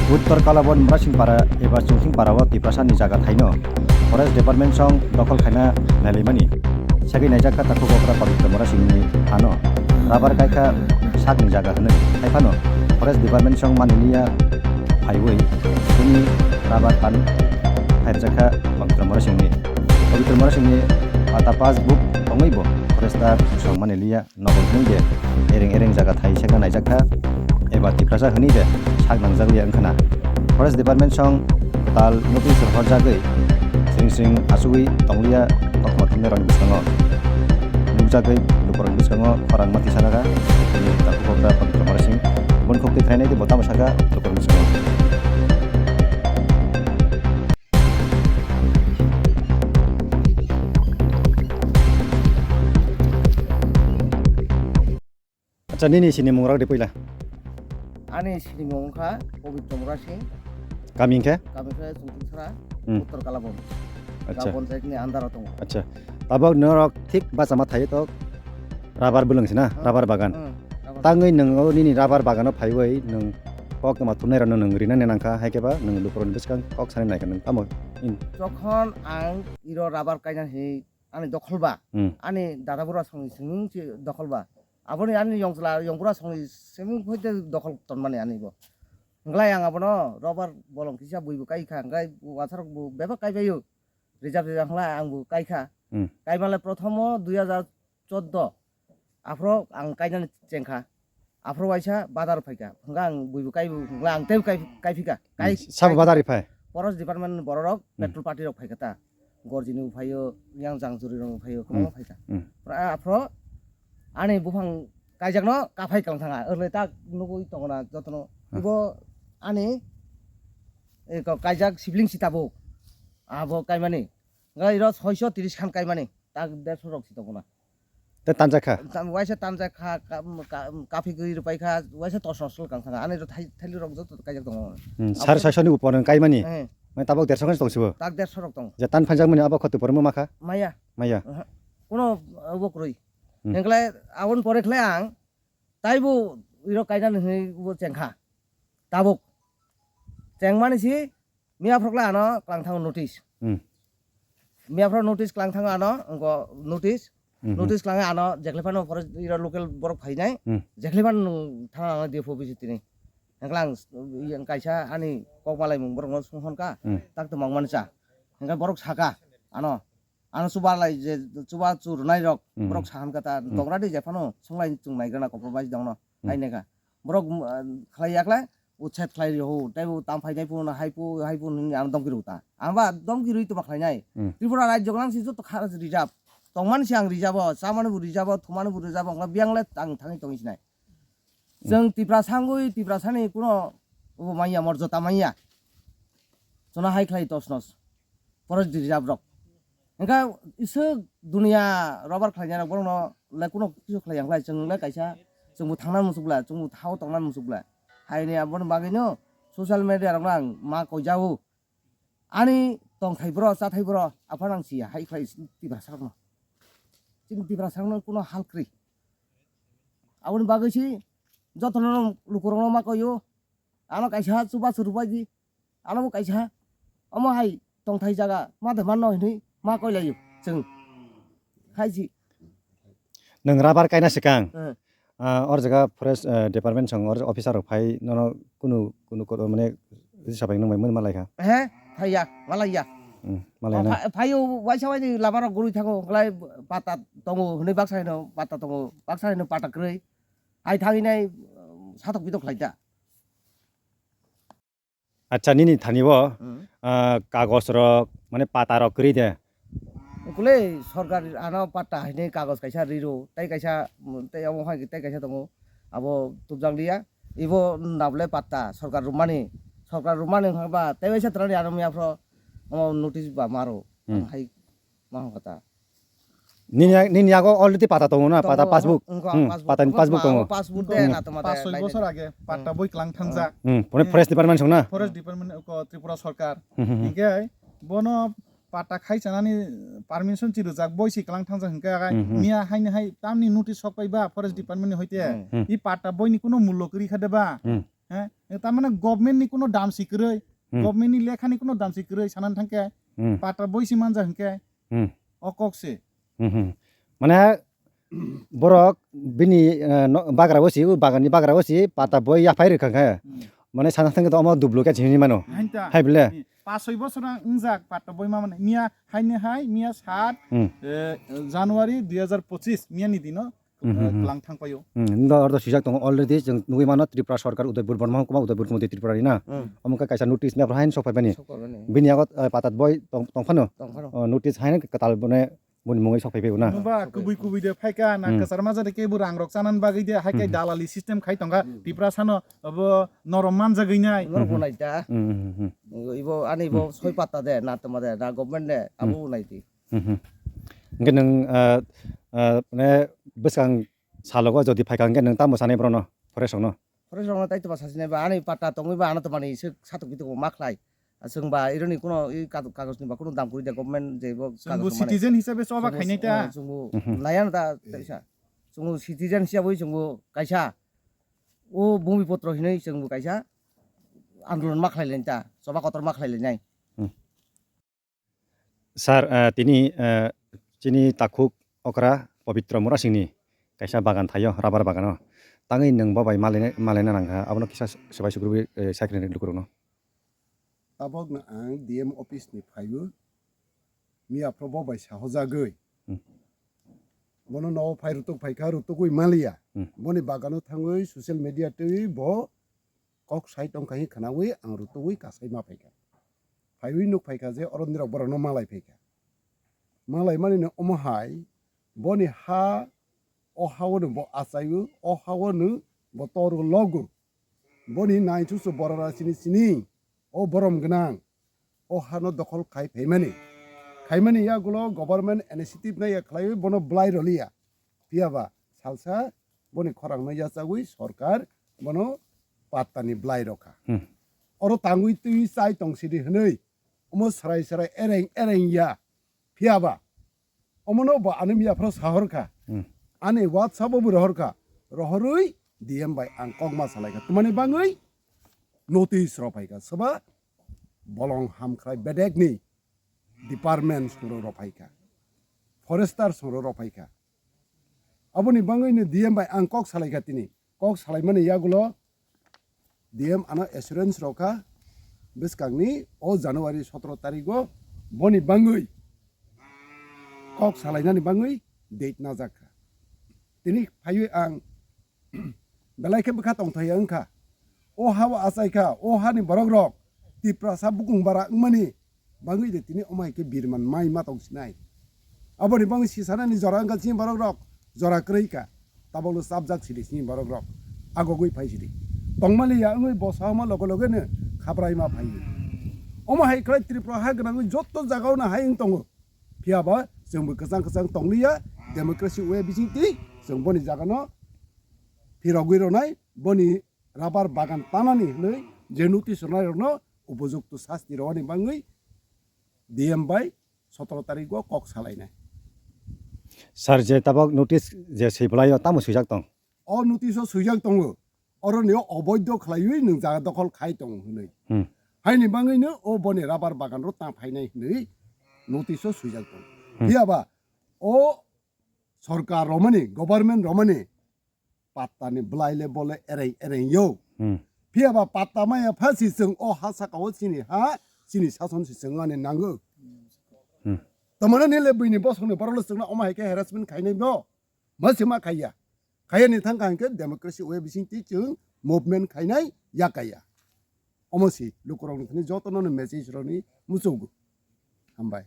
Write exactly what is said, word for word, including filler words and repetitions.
Uttor Kalabon Murasingpara eba Chungthingpara o Tiprasa ni jaga thaino Forest Department song dokhol khaina nailaimani. Sagwi naijak kha takhuk okra Pabitra Murasing ni hano rabar kaikha sak ni jaga hwnwi. Haiphano Forest Department song maniliya phaiwi bini rabar tan phairjak kha Pabitra Murasing ni. Pabitra Murasing ni pata passbook tongwi bo Forest song maniliya. Nogo hwnwi de ereng ereng jaga thai seka naijak kha eba Tiprasa hwnwi de sak nangjak liya wngkha na. Forest Department song kwtal notice rohorjagwi sring sring achugwi tongliya kothoma thumnairokni bwskango nukjagwi lukurokni bwskango khorang mati sanaka. Bini takhuk okra Pabitra Murasing boni khuk twi thrainai tei bo tamo saka lukurokni bwskango. Acha, nini sini mungrok de puila. Ani sini mung kha Pabitra Murasing. Kami hingkhe? Kami khe Chungtingsara, Hmm. Uttor Kalabon. Acha. Kalabon side ni under o tongo. Acha. Tabok norok thik bachama thaio to. Rabar bwlwng se na, Hmm. Rabar bagan. Hmm, rabar. Tangwi nwng o nini rabar bagano phaiwi nwng kok tongma thumnairokno nwng rinani nangkha, hai khe ba nwng lukurokni bwskang kok sanai naikha nwng tamo in- Jokhon ang iro rabar kaina hi ani dokhol ba, Hmm. ani dada bura songni simi si dokhol ba. Aboni ani yongchla yongbura songni simi hoite dokhol tonmani ani bo. Wngkhlai ang abono rabar bolong kisa buibo kai kha, wngkhlai wasarok bo bebak kai baio. Rijak rijak wngkhlai ang bo kai kha. Hmm. Kaimale prothomo dui hajar chordo aphro ang kainani chengkha. Aphro waisa badar phaikha. Hwnkha ang buibo kaibo hwnkha ang teibo kai, kaiphika. Kai, Hmm, sabo kai badar phai? Forest department ni bororok, Hmm. Patrol party rok phaikha ta. Gorjini bo phaio, yang jang juri rok bo phaio, kwbangma Hmm. phaikha. Hmm. Pra-, aphro ani buphang kaijakno kaphai klang thanga. Orle tak nugwi tongona jotono. Hmm. Ibo ani, eh, ko-, kaijak sibling si tabuk. Abo kaimani. Wngkha iro soiso tris khan kaimani. Tak derso rok si tongona. Tei tanjak kha? Tam-, waisa tanjak kha, ka-, ka-, kaphigwi rwpai kha, waisa tos nos kang thanga. Ani ro thai-, thaili rok joto kaijak tongo. Hmm, Abo sare saisoni upor wng kaimani? Eh. Mai tabok derso khan tong sibo? Tak derso rok tongo. Je tan phanjak mani abo khoti pormo makha? Maya. Maya. Aha. Kuno, uh, obo kwrwi. Hmm. Hengkhlai aboni pore khlai ang taibo iro kainani hwnwi bo chengkha. Tabuk. Chengmani si Miya phrok le ano klang thango notice. Hmm. Miya phrok notice klang thango ano, wngko notice. Mhm. Notice klang ano, jekhle phano forest iro local borok phainai. Hmm. Jekhle phano nung thang ano D F O office tini. Hengklang, yang kaisa ani kok malai mung borok no sung hon ka, Hmm. tak to mang mancha. Hengka borok saka ano, ano chuba lai je, chuba chur nai rok, Hmm. borok sahan kata, Hmm. tongra di je phano, sunglai chung nai gana compromise dong no, Hmm. nai neka. Borok, uh, khlai yakla, uchet khlai ri ho, tei bo tam phai nai phone, hai phu, hai phu nini ang domki rw ta. Ang ba domki rwi toma khlai nai. Hmm. Tripura rajyo gwnang si joto kha reserve. Tongmani si ang reserve o, chamani bo reserve o, thumani bo reserve o, wngkha biyang le ang thangwi tongwi sinai. Hmm. Chwng Tiprasa wngwi, Tiprasani kuno obo manya, morjota manya. Chwngno hai khlai tos nos. Forest reserve rok. Hingkha iswk duniya robar khlainai rok borokno le kuno kisu khlai yang khlai, chwng le kaisa, chwngbo thangna muchuk bla, chwngbo thao tongna muchuk bla. Haini aboni bagwino social media rokno ang ma koijago. Ani tongthai bro, chathai bro, aphano ang siya hai khlai Tiprasa rokno. Chini Tiprasa rokno kuno hal kwrwi. Aboni bagwi si jotono lukurokno ma koio. Ano kaisa chubachu rwbaidi, ano bo kaisa, omo hai tongthai jaga ma de manno hinwi ma koilaio chwng. Hai si. Nwng rabar kaina swkang, Eh. ah, or jaga forest, eh, department song or officer rok phai nono kunu, kunu ko-, mane sabai nwng bai mani malai kha. He, phaiya, malaiya. Hmm, malai O na. pha-, phaio waisa waini lama rok gurui thango, wngkhlai pata tongo hinwi baksa hino pata tongo, baksa hino pata kwrwi. Hai thangwi nai, satok bitok khlai ta. Acha, nini thani o, Hmm. ah, kagos rok, mane pata rok kwrwi de? Ukule sorkar ano patta haine kagos kaisa riro, tei kaisa, tei omo hai tei kaisa tongo, abo tubjak liya. Ibo nable patta sorkar rwmani, sorkar rwmani wngkha ba tei waisa twrani ano miya phro omo notice ba maro, Hmm. ang hai ma hwn kha ta. Nini, nini yago already pata tongo na, Tongo, pata passbook. Wngkha, Hmm, passbook, patani wngkha, passbook tongo. Passbook de Hmm. na toma de, Pas soi lai bosor de. Age patta Hmm. boi klang thangjak. Hmm, pone Hmm. forest department song na? Forest department ko Tripura sorkar. Hmm, hmm, hmm. Hingke bono patta khai chanani permission chi rijak boi si klang thangjak hingke agai Hmm, hmm. miya haini hai tamni notice sok pai ba forest department ni hoite. Hmm. Hmm. I patta boi ni kuno mullo kwrwi kha de ba? Hmm. He, tamane government ni kuno dam si kwrwi, Hmm. government ni lekha ni kuno dam si kwrwi, sanan thangkhe Hmm. pata boi si manja hwnkhe Hmm. o kok se. Hmm, hmm. Mane borok bini, eh, no, bagra o si, o bagan ni bagra o si, pata boi yaphai rwkha khe. Hmm. Mane sana thangkhe to omo duplicate hinwi mano. Hain ta. Hai bile? Hmm. Pas soi bosor ang wngjak pata boi ma mane. Miya haini hai, miya sat, Hmm. eh, January dui hazar pochis, miya ni dino, Hmm, hmm, eh, hmm. Klang thang paio. Hmm, ndo ordo sijak tongo already, chwng nugwi mano Tripura Sarkar Udaipur Borma hukuma Udaipur Kumudi Tripura ni na. Hmm. Omo khe kaisa notice map hain sok phai bani. Sok phai bani. Bini yago, eh, patat boi tong, tong phano. Tong phano. Oh, notice hain kwtal bone boni mungwi sok phai phai na. Nungba kubui kubui de phaika na Hmm. kwchar majari kebo rang rok chanan bagwi de hai khe Hmm. dalali system khai tongkha Hmm. Tripura sano abo norom manjagwi nai. Norok Hmm. bo nai ta. Hmm, hmm, hmm. Ibo ani bo Hmm. soi patta de na toma de na government de Hmm. abo nai di. Hmm, hmm. Hwnkhe nwng, ah, ah, mane bwskang salogo jodi phaikha hwnkhe nwng tamo sanai borokno, forest rokno? Forest rokno tai toma sasinai ba ani patta tongwi ba ano tomani se satok bitok ma khlai. Chwng ba ironi kuno i kag-, kagoj ni ba kuno dam kwrwi da government je bo Chwngbo kagoj mani. Citizen hisabe choba Chwngbo, khainai ta. Ah, chwngbo Mhm. naya no ta kaisa. Chwngbo citizen hisabe chwngbo kaisa. O bhumi potro hinwi chwngbo kaisa andolon ma khlai lai ta. Choba kotor ma khlai lai nai. Hmm. Sir, eh, tini, eh, chini takhuk okra Pabitra Murasingni kaisa bagan thaio, rubber bagano. Tangwi nwng bo bai malaina, malaina nangkha, abono kisa swbai sukrubwi, eh, sakni lukurokno. Tabokno ang D M office ni phaio, miya phro bo bai sahojagwi. Hmm. Bono nogo phai rutuk phaikha, rutugwi maliya. Hmm. Boni bagano thangwi social media twi bo kok sai tongkha hwnwi khwnawi ang rutugwi kasai ma phaikha. Phaiwi nuk phaikha je oro nirok borokno malai phaikha. Malai manino omo hai boni ha, o ha-o no bo achaio, o ha-o no bo toru logo. Boni naichusu borok ra sini sini, o borom gwnang, o hano dokhol khai phaimani. Khaimani yagulo government initiative naiya khlaiwi bono bwlai roliya. Phiyaba salsa boni khorangno yachagwi sorkar bono pattani bwlai rokha. Hmm. Oro tangwi twi chai tong sidi hwnwi omo sarai sarai ereng ereng ya. Phiyaba omono bo ani miya phro sahorkha. Hmm. Ani WhatsApp-o bo rohorkha. Rohorwi D M bai ang kokma salaikha. Twmani bangwi notice rok phaikha. Soba bolong hamkhrai bedekni department songro rok phaikha. Forester songro rok phaikha. Aboni bangwino D M bai ang kok salaikha tini. Kok salaimani yagulo D M ano assurance rokha bwskangni o January sotoro tarigo boni bangwi kok salainani bangwi date najakha. Tini phaiwi ang belai khe bwkha tongthai wngkha. O ha-o achaikha, o hani borok rok Tiprasa bukung bara wngmani bangwi de tini omo hai khe birman mai ma tong sinai. Aboni bangwi sisanani jora wngkha chini borok rok, jora kwrwi kha. Tabokno chapjak sidi chini borok rok. Agogwi phai sidi. Tongmani ya wngwi bosa hama loge loge no khabrai ma phai. Omo hai khlai Tripura ha gwnangwi joto jagao no hai wng tongo. Phiyaba chwngbo kwchang kwchang tongliya, democracy way bisingtwi chwng boni jagano phirogwi rwnai, boni rubber bagan tanani hwnwi je notice rwnairokno upojukto sasti rwani bangwi D M bai sotoro tarigo kok salainai. Sir, je tabok notice je swi bwlaio tamo swijak tong? O notice o swijak tongo, oroni o oboidho khlaiwi nwng jaga dokhol khai tongo hwnwi. Hmm. Haini bangwino o boni rubber bagan ro ta phainai hwnwi notice o swijak tongo. Hmm. Phiyaba o sorkar romani, government romani pattani bwlai le bole ereng ereng yo. Hmm. Phiyaba patta maya pha si chwng o ha saka o chini ha, chini sason si chwng ani nango. Hmm. Tamani le buini bosongni borok le chwngno omo hai khe harassment khainai bo. Ma se ma khaiya. Khaiya ni thang kha hwnkhe democracy way bising twi chwng movement khainai yakaya. Omo si lukurokni thani jotono ni message rokni muchungo. Hambai.